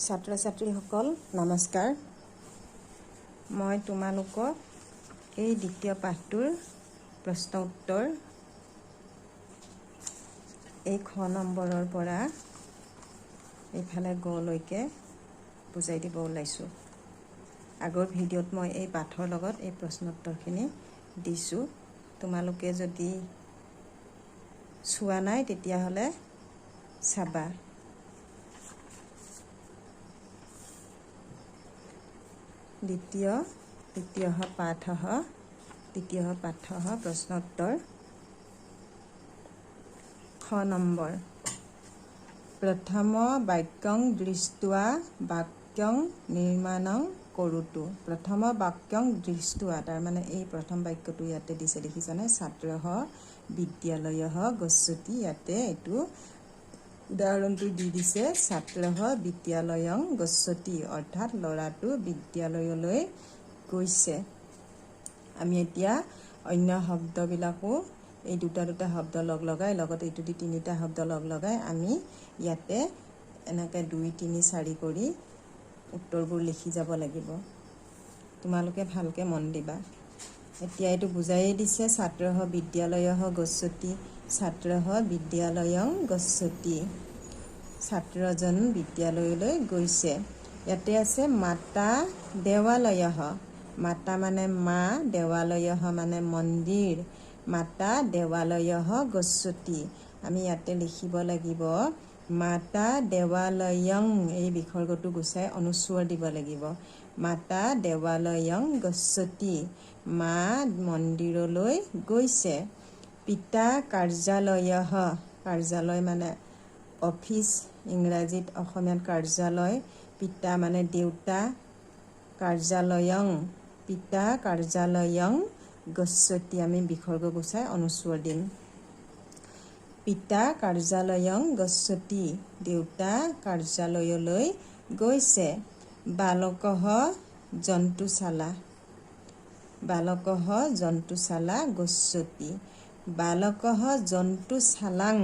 ছাত্ৰ ছাত্ৰীসকল নমস্কাৰ। মই তোমালোকক এই দ্বিতীয় পাঠটোৰ প্ৰশ্ন উত্তৰ এই খ নম্বৰৰ পৰা এইফালে গলৈকে বুজাই দিব ওলাইছোঁ। আগৰ ভিডিঅ'ত মই এই পাঠৰ লগত এই প্ৰশ্ন উত্তৰখিনি দিছোঁ। তোমালোকে যদি চোৱা নাই তেতিয়াহ'লে চাবা। দ্বিতীয় দ্বিতীয় পাঠः দ্বিতীয় পাঠः প্ৰশ্নোত্তৰ খ নম্বৰ। প্ৰথম বাক্যং দৃষ্টুৱা বাক্যং নিৰ্মাণং কৰোতু। প্ৰথম বাক্যং দৃষ্টুৱা, তাৰমানে এই প্ৰথম বাক্যটো ইয়াতে দিছে, দেখিছানে? ছাত্ৰः বিদ্যালয়ः গচ্ছতি, ইয়াতে এইটো উদাহৰণটো দি দিছে, ছাত্ৰः বিদ্যালয়ং গচ্ছতি, অৰ্থাৎ ল'ৰাটো বিদ্যালয়লৈ গৈছে। আমি এতিয়া অন্য শব্দবিলাকো এই দুটা দুটা শব্দ লগ লগাই, লগত এইটো দি তিনিটা শব্দ লগ লগাই আমি ইয়াতে এনেকৈ 2 3 4 কৰি উত্তৰবোৰ লিখি যাব লাগিব। তোমালোকে ভালকৈ মন দিবা। এতিয়া এইটো বুজায়ে দিছে, ছাত্ৰः বিদ্যালয়ः গচ্ছতি, ছাত্ৰः বিদ্যালয়ং গচ্ছতি, ছাত্ৰজন বিদ্যালয়লৈ গৈছে। ইয়াতে আছে মাতা দেৱালয়ः, মাতা মানে মা, দেৱালয়ः মানে মন্দিৰ, মাতা দেৱালয়ः গচ্ছতি। আমি ইয়াতে লিখিব লাগিব মাতা দেৱালয়ং, এই বিসৰ্গটো গুচাই অনুস্বৰ দিব লাগিব। মাতা দেৱালয়ং গচ্ছতি, মা মন্দিৰলৈ গৈছে। পিতা কাৰ্যালয়ः, কাৰ্যালয় মানে অফিচ, ইংৰাজীত অসমীয়াত কাৰ্যালয়, পিতা মানে দেউতা, কাৰ্যালয়ং, পিতা কাৰ্যালয়ং গচ্ছতি, আমি বিসৰ্গ গুচাই অনুস্বৰ দিম। পিতা কাৰ্যালয়ং গচ্ছতি, দেউতা কাৰ্যালয়লৈ গৈছে। বালকः জন্তুশালা, বালকः জন্তুশালা গচ্ছতি, বালকः জন্তুশালাং,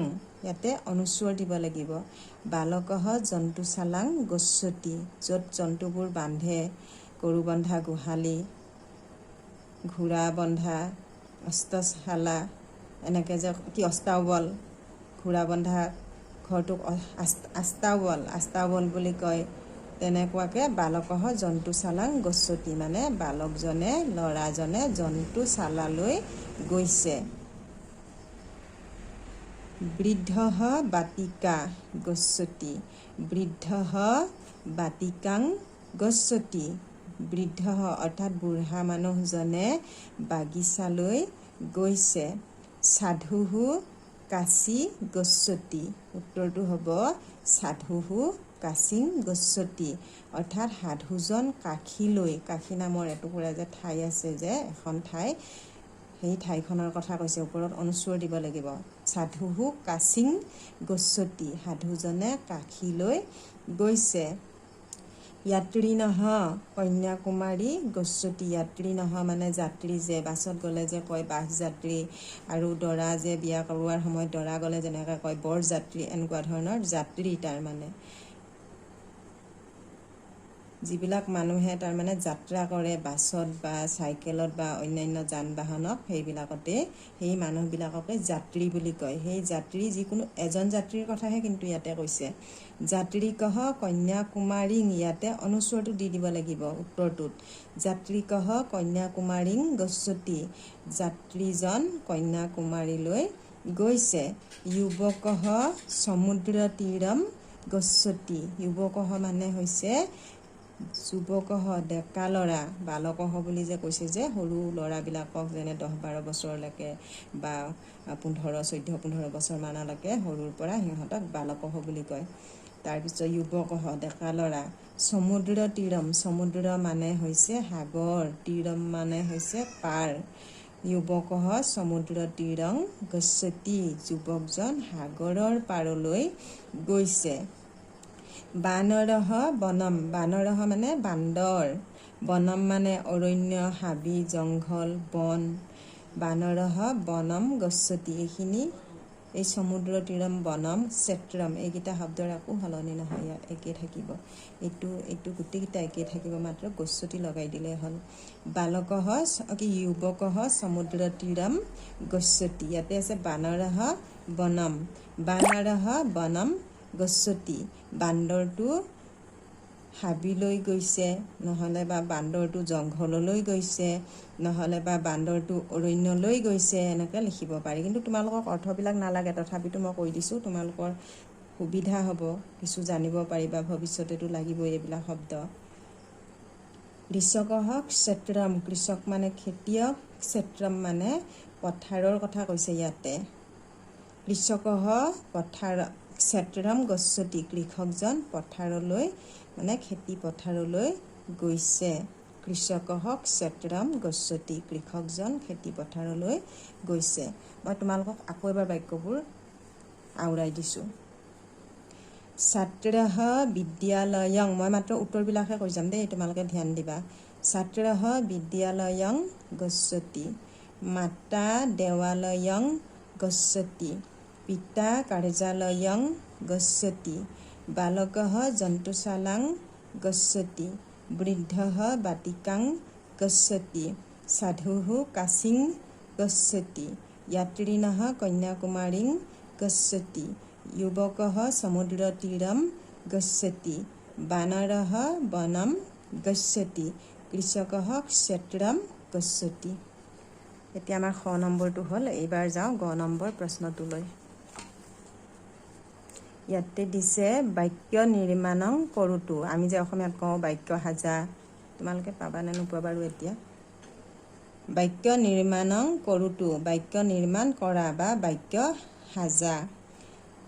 ইয়াতে অনুস্বৰ দিব লাগিব। বালকः জন্তুশালাং গচ্ছতি, য'ত জন্তুবোৰ বান্ধে, গৰু বন্ধা গোহালি, ঘোঁৰা বন্ধা অস্তশালা, এনেকৈ যে কি অস্তাবল, ঘোঁৰা বন্ধা ঘৰটোক আস্তাবল, আস্তাবল বুলি কয়। তেনেকুৱাকৈ বালকः জন্তুশালাং গচ্ছতি মানে বালকজনে, ল'ৰাজনে জন্তুশালালৈ গৈছে। বৃদ্ধः বাটিকা গচ্ছতি, বৃদ্ধः বাটিকাং গচ্ছতি, বৃদ্ধः অৰ্থাৎ বুঢ়া মানুহজনে বাগিচালৈ গৈছে। সাধুः কাশী গচ্ছতি, উত্তৰটো হ'ব সাধুः কাশীং গচ্ছতি, অৰ্থাৎ সাধুজন কাশীলৈ, কাশী নামৰ এটুকুৰা যে ঠাই আছে যে এখন ঠাই, সেই ঠাইখনৰ কথা কৈছে, ওপৰত অনুস্বৰ দিব লাগিব। সাধুः কাশীং গচ্ছতি, সাধুজনে কাশীলৈ গৈছে। যাত্ৰিণঃ কন্যাকুমাৰী গচ্ছতি, যাত্ৰিণঃ মানে যাত্ৰী, যে বাছত গ'লে যে কয় বাছ যাত্ৰী, আৰু দৰা যে বিয়া কৰোৱাৰ সময়ত দৰা গ'লে যেনেকৈ কয় বৰ যাত্ৰী, এনেকুৱা ধৰণৰ যাত্ৰী। তাৰমানে যিবিলাক মানুহে তাৰমানে যাত্ৰা কৰে বাছত বা চাইকেলত বা অন্যান্য যান বাহনত, সেইবিলাকতে সেই মানুহবিলাককে যাত্ৰী বুলি কয়। সেই যাত্ৰী যিকোনো এজন যাত্ৰীৰ কথাহে কিন্তু ইয়াতে কৈছে। যাত্ৰীকः কন্যাকুমাৰীং, ইয়াতে অনুস্বৰটো দি দিব লাগিব উত্তৰটোত। যাত্ৰীকः কন্যাকুমাৰীং গচ্ছতি, যাত্ৰীজন কন্যাকুমাৰীলৈ গৈছে। যুৱকः সমুদ্ৰতীৰম গচ্ছতি, যুৱকः মানে হৈছে যুৱকः ডেকা ল'ৰা, বালকः বুলি যে কৈছে যে সৰু ল'ৰাবিলাকক যেনে 10 12 বছৰলৈকে বা 15 14 15 বছৰমানলৈকে সৰুৰ পৰা সিহঁতক বালকः বুলি কয়। তাৰপিছত যুৱকः ডেকা ল'ৰা। সমুদ্ৰ তীৰম, সমুদ্ৰ মানে হৈছে সাগৰ, তীৰম মানে হৈছে পাৰ। যুৱকः সমুদ্ৰ তীৰং গচ্ছতি, যুৱকজন সাগৰৰ পাৰলৈ গৈছে। বানৰः বনম, বানৰः মানে বান্দৰ, বনম মানে অৰণ্য, হাবি, জংঘল, বন। বানৰः বনম গচ্ছতি, এইখিনি এই সমুদ্ৰ তীৰম, বনম, ক্ষেত্ৰম, এইকেইটা শব্দৰ একো সলনি নহয়, ইয়াত একেই থাকিব। এইটো এইটো গোটেইকেইটা একেই থাকিব, মাত্ৰ গচ্ছতি লগাই দিলেই হ'ল। বালকহ কি যুৱকহ সমুদ্ৰ তীৰম গচ্ছতি। ইয়াতে আছে বানৰহ বনম, বানৰহ বনম গচ্ছতি। বান্দৰটো হাবিলৈ গৈছে, নহ'লে বা বান্দৰটো জংঘললৈ গৈছে, নহ'লে বা বান্দৰটো অৰণ্যলৈ গৈছে, এনেকৈ লিখিব পাৰি। কিন্তু তোমালোকক অৰ্থবিলাক নালাগে, তথাপিতো মই কৈ দিছোঁ, তোমালোকৰ সুবিধা হ'ব, কিছু জানিব পাৰিবা, ভৱিষ্যতেতো লাগিবই এইবিলাক শব্দ। কৃষকহ ক্ষেত্ৰম, কৃষক মানে খেতিয়ক, ক্ষেত্ৰম মানে পথাৰৰ কথা কৈছে ইয়াতে। কৃষকহ পথাৰ ক্ষেত্ৰম গচ্ছতি, কৃষকজন পথাৰলৈ মানে খেতি পথাৰলৈ গৈছে। কৃষকহ ক্ষেত্ৰম গচ্ছতি, কৃষকজন খেতি পথাৰলৈ গৈছে। মই তোমালোকক আকৌ এবাৰ বাক্যবোৰ আওৰাই দিছোঁ। ছাত্ৰঃ বিদ্যালয়ং, মই মাত্ৰ উত্তৰবিলাকহে কৈ যাম দেই, তোমালোকে ধ্যান দিবা। ছাত্ৰঃ বিদ্যালয়ং গচ্ছতি, মাতা দেৱালয়ং গচ্ছতি, পিতা কাৰ্যালয়ং গচ্ছতি, বালকः জন্তুশালাং গচ্ছতি, বৃদ্ধः বাটিকাং গচ্ছতি, সাধুः কাশীং গচ্ছতি, यात्रिणः কন্যাকুমাৰীং গচ্ছতি, যুৱকः সমুদ্ৰতীৰं গচ্ছতি, বানৰः বনম গচ্ছতি, কৃষকः ক্ষেত্ৰম গচ্ছতি। এতিয়া আমাৰ খ নম্বৰটো হ'ল। এইবাৰ যাওঁ গ নম্বৰ প্ৰশ্নটোলৈ। ইয়াতে দিছে বাক্য নিৰ্মাণং কৰোতো। আমি যে অসমীয়াত কওঁ বাক্য সাজা, তোমালোকে পাবা নে নোপোৱা বাৰু। এতিয়া বাক্য নিৰ্মাণং কৰোতো, বাক্য নিৰ্মাণ কৰা বা বাক্য সাজা।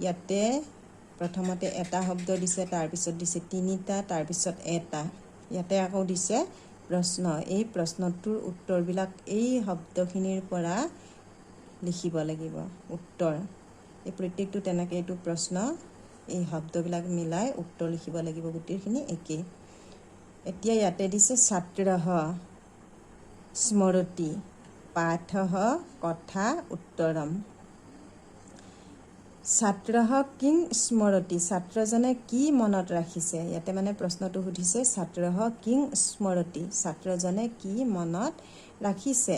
ইয়াতে প্ৰথমতে এটা শব্দ দিছে, তাৰপিছত দিছে তিনিটা, তাৰপিছত এটা। ইয়াতে আকৌ দিছে প্ৰশ্ন। এই প্ৰশ্নটোৰ উত্তৰবিলাক এই শব্দখিনিৰ পৰা লিখিব লাগিব। উত্তৰ এই প্ৰত্যেকটো তেনেকৈ এইটো প্ৰশ্ন, এই শব্দবিলাক মিলাই উত্তৰ লিখিব লাগিব, গোটেইখিনি একেই। এতিয়া ইয়াতে দিছে ছাত্ৰঃ স্মৰতি, পাঠঃ কথা, উত্তৰম। ছাত্ৰঃ কিং স্মৰতি, ছাত্ৰজনে কি মনত ৰাখিছে? ইয়াতে মানে প্ৰশ্নটো সুধিছে, ছাত্ৰঃ কিং স্মৰতি, ছাত্ৰজনে কি মনত ৰাখিছে?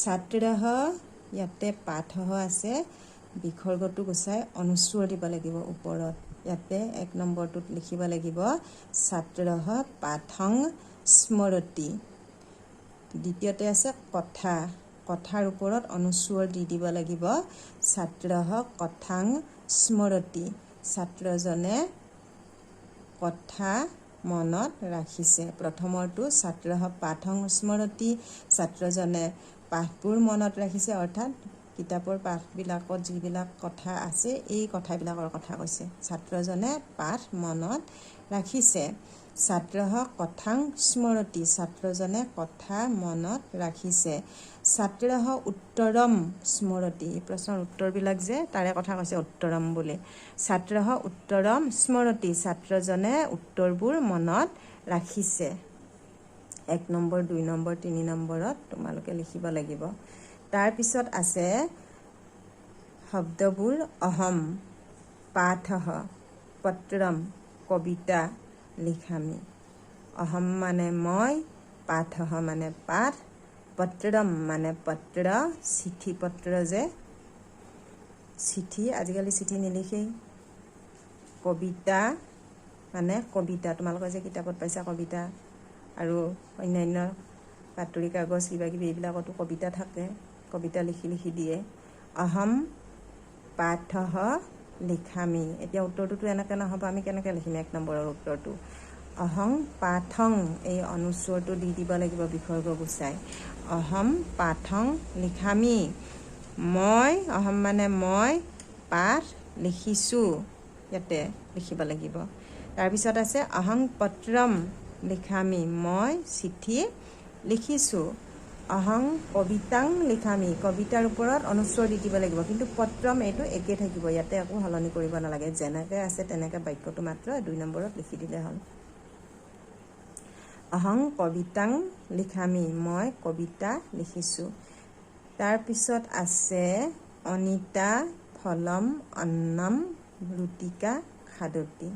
ছাত্ৰঃ, ইয়াতে পাঠঃ আছে, বিসৰ্গটো গুচাই অনুস্বৰ দিব লাগিব ওপৰত। ইয়াতে 1 নম্বৰটোত লিখিব লাগিব ছাত্ৰঃ পাঠং স্মৰতি। দ্বিতীয়তে আছে কথা, কথাৰ ওপৰত অনুস্বৰ দি দিব লাগিব, ছাত্ৰঃ কথাং স্মৰতি, ছাত্ৰজনে কথা মনত ৰাখিছে। প্ৰথমৰটো ছাত্ৰঃ পাঠং স্মৰতি, ছাত্ৰজনে পাঠবোৰ মনত ৰাখিছে, অৰ্থাৎ কিতাপৰ পাঠবিলাকত যিবিলাক কথা আছে, এই কথাবিলাকৰ কথা কৈছে। ছাত্ৰজনে পাঠ মনত ৰাখিছে। ছাত্ৰঃ কথাং স্মৰতি, ছাত্ৰজনে কথা মনত ৰাখিছে। ছাত্ৰঃ উত্তৰম স্মৰতি, এই প্ৰশ্নৰ উত্তৰবিলাক যে তাৰে কথা কৈছে উত্তৰম বুলি। ছাত্ৰঃ উত্তৰম স্মৰতি, ছাত্ৰজনে উত্তৰবোৰ মনত ৰাখিছে। 1 নম্বৰ, 2 নম্বৰ, 3 নম্বৰত তোমালোকে লিখিব লাগিব। তাৰপিছত আছে শব্দবোৰ অহম পাঠঃ পত্ৰম কবিতা লিখামি। অহম মানে মই, পাঠঃ মানে পাঠ, পত্ৰম মানে পত্ৰ, চিঠি পত্ৰ যে চিঠি, আজিকালি চিঠি নিলিখেই। কবিতা মানে কবিতা, তোমালোকে যে কিতাপত পাইছা কবিতা আৰু অন্যান্য বাতৰি কাগজ কিবা কিবি এইবিলাকতো কবিতা থাকে, কবিতা লিখি লিখি দিয়ে। অহম পাঠঃ লিখামি। এতিয়া উত্তৰটোতো এনেকৈ নহ'ব, আমি কেনেকৈ লিখিম 1 নম্বৰৰ উত্তৰটো? অহং পাঠং, এই অনুস্বৰটো দি দিব লাগিব বিসৰ্গ গুচাই। অহম পাঠং লিখামি, মই, অহম মানে মই, পাঠ লিখিছোঁ, ইয়াতে লিখিব লাগিব। তাৰপিছত আছে অহং পত্ৰম লিখামি, মই চিঠি লিখিছোঁ। অহং কবিতাং লিখামি, কবিতাৰ ওপৰত অনুস্বৰ দি দিব লাগিব, কিন্তু পত্ৰম এইটো একে থাকিব, ইয়াতে একো সলনি কৰিব নালাগে। যেনেকৈ আছে তেনেকৈ বাক্যটো মাত্ৰ 2 নম্বৰত লিখি দিলে হ'ল। অহং কবিতাং লিখামি, মই কবিতা লিখিছোঁ। তাৰপিছত আছে অনিতা ফলম অন্নম ৰুটিকা খাদতি।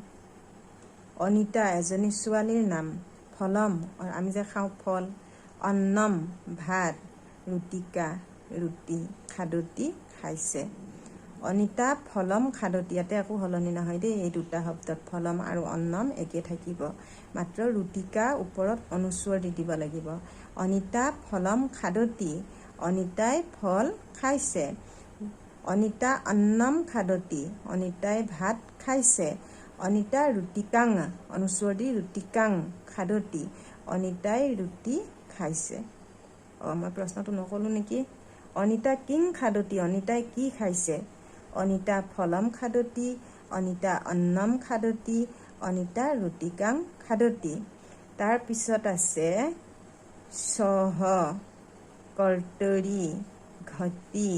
অনিতা এজনী ছোৱালীৰ নাম। ফলম আমি যে খাওঁ ফল, অন্নম ভাত, ৰুটিকা ৰুটি, খাদতি খাইছে। অনিতা ফলম খাদতি, ইয়াতে একো সলনি নহয় দেই, এই দুটা শব্দত ফলম আৰু অন্নম একে থাকিব, মাত্ৰ ৰুটিকা ওপৰত অনুস্বৰ দি দিব লাগিব। অনিতা ফলম খাদতি, অনিতাই ফল খাইছে। অনিতা অন্নম খাদতি, অনিতাই ভাত খাইছে। অনিতা ৰুটিকাং, অনুস্বৰ দি ৰুটিকাং খাদতি, অনিতাই ৰুটি খাইছে। মই প্ৰশ্নটো নক'লোঁ নেকি? অনিতা কিং খাদতি, অনিতাই কি খাইছে? অনিতা ফলম খাদতি, অনিতা অন্নম খাদতি, অনিতা ৰুটিকাং খাদতি। তাৰপিছত আছে সহ কৰ্তৰী ঘটি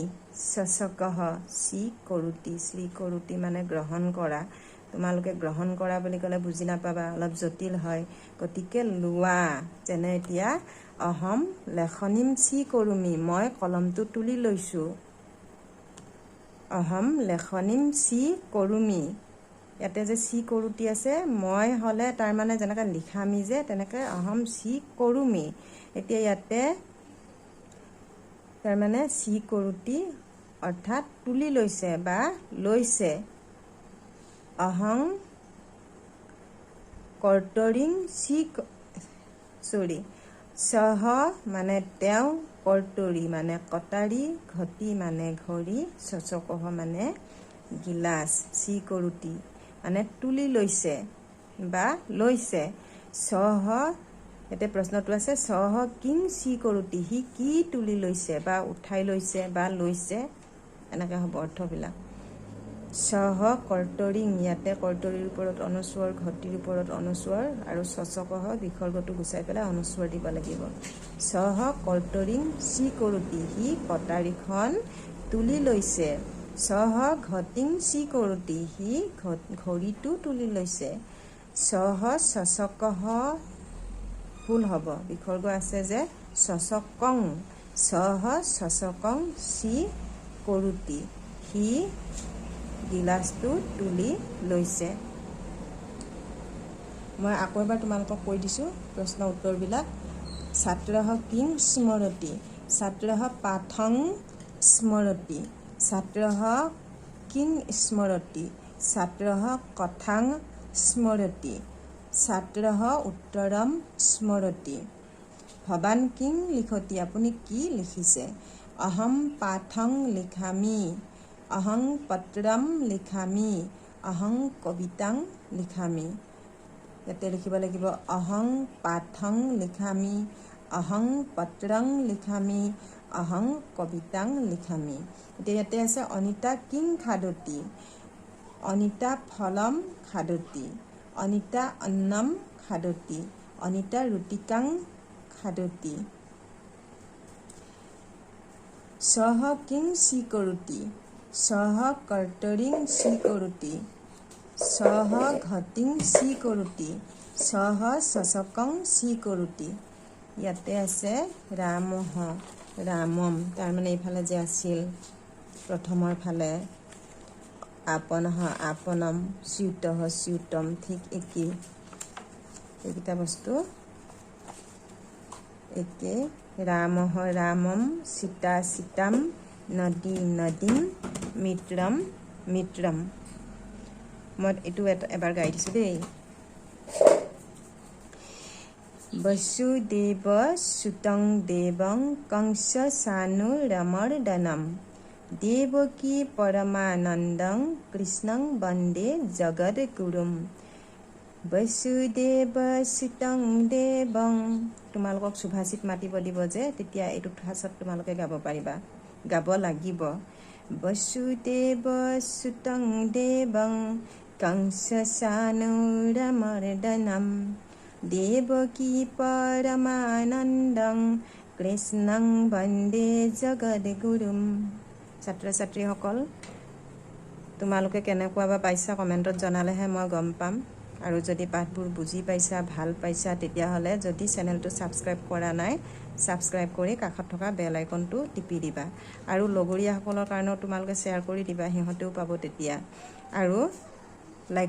শশকহ স্বীকৰোতি। স্বীকৰোতি মানে গ্ৰহণ কৰা। তোমালোকে গ্ৰহণ কৰা বুলি ক'লে বুজি নাপাবা, অলপ জটিল হয়, গতিকে লোৱা। যেনে এতিয়া অহম লেখনীম স্বীকৰোমি, মই কলমটো তুলি লৈছোঁ। অহম লেখনীম স্বীকৰোমি, ইয়াতে যে স্বীকৰোতি আছে, মই হ'লে তাৰমানে যেনেকৈ লিখামি যে, তেনেকৈ অহম স্বীকৰোমি। এতিয়া ইয়াতে তাৰমানে স্বীকৰোতি অৰ্থাৎ তুলি লৈছে বা লৈছে। অহং কৰ্তৰিং সহ মানে তেওঁ, কৰ্তৰী মানে কটাৰী, ঘটি মানে ঘড়ী, শশকহ মানে গিলাচ, স্বীকৰোতি মানে তুলি লৈছে বা লৈছে। সহ, ইয়াতে প্ৰশ্নটো আছে সহ কিং স্বীকৰোতি, সি কি তুলি লৈছে বা উঠাই লৈছে বা লৈছে, এনেকৈ হ'ব অৰ্থবিলাক। সহ কৰ্তৰিং, ইয়াতে কৰ্তৰীৰ ওপৰত অনুস্বৰ, ঘটিৰ ওপৰত অনুস্বৰ আৰু শশকহ বিসৰ্গটো গুচাই পেলাই অনুস্বৰ দিব লাগিব। সহ কৰ্তৰিং স্বীকৰোতি, সি কটাৰীখন তুলি লৈছে। সহ ঘটিং স্বীকৰোতি, সি ঘড়ীটো তুলি লৈছে। সহ শশকহ ভুল হ'ব, বিসৰ্গ আছে যে, শশকং, সহ শশকং স্বীকৰোতি, সি গিলাচটো তুলি লৈছে। মই আকৌ এবাৰ তোমালোকক কৈ দিছোঁ প্ৰশ্ন উত্তৰবিলাক। ছাত্ৰঃ কিং স্মৰতি, ছাত্ৰঃ পাঠং স্মৰতি, ছাত্ৰঃ কিং স্মৰতি, ছাত্ৰঃ কথাং স্মৰতি, ছাত্ৰঃ উত্তৰম স্মৰতি। ভৱান কিং লিখতি, আপুনি কি লিখিছে? অহম পাঠং লিখামি, অহং পত্ৰম লিখামি, অহং কবিতাং লিখামি। ইয়াতে লিখিব লাগিব অহং পাঠং লিখামি, অহং পত্ৰং লিখামি, অহং কবিতাং লিখামি। এতিয়া ইয়াতে আছে অনিতা কিং খাদতি, অনিতা ফলম খাদতি, অনিতা অন্নম খাদতি, অনিতা ৰুটিকাং খাদতি। সহ কিং স্বীকৰোতি, সহ কৰ্তৰিং স্বীকৰোতি, সহ ঘটিং স্বীকৰোতি, সহ শশকং স্বীকৰোতি। ইয়াতে আছে ৰামহ ৰামম, তাৰমানে এইফালে যে আছিল প্ৰথমৰ ফালে আপনহ আপনম, স্যুতহ স্যুতম, ঠিক একেই এইকেইটা বস্তু একেই। ৰামহ ৰামম, সীতা সীতাম, নদী নদীম, মিত্ৰম মিত্ৰম। মই এইটো এবাৰ গাই দিছোঁ দেই। বসুদেৱ সুতং দেৱং কংস চানুৰমৰ্দনম দেৱকী পৰমানন্দং কৃষ্ণং বন্দে জগদ্গুৰুম। বসুদেৱ সুতং দেৱং, তোমালোকক সুভাষিত মাতিব দিব যে, তেতিয়া এইটো ঠাঁচত তোমালোকে গাব পাৰিবা, গাব লাগিব। বসুদেৱ সুতং দেৱং কংস চানুৰমৰ্দনম দেৱকী পৰমানন্দং কৃষ্ণং বন্দে জগদ্গুৰুম। ছাত্ৰ ছাত্ৰীসকল, তোমালোকে কেনেকুৱা বা পাইছা কমেণ্টত জনালেহে মই গম পাম। আৰু যদি পাঠবোৰ বুজি পাইছা, ভাল পাইছা, তেতিয়াহ'লে যদি চেনেলটো ছাবস্ক্ৰাইব কৰা নাই, ছাবস্ক্ৰাইব কৰি কাষত থকা বেল আইকনটো টিপি দিবা। আৰু লগৰীয়াসকলৰ কাৰণেও তোমালোকে শ্বেয়াৰ কৰি দিবা, সিহঁতেও পাব তেতিয়া। আৰু লাইক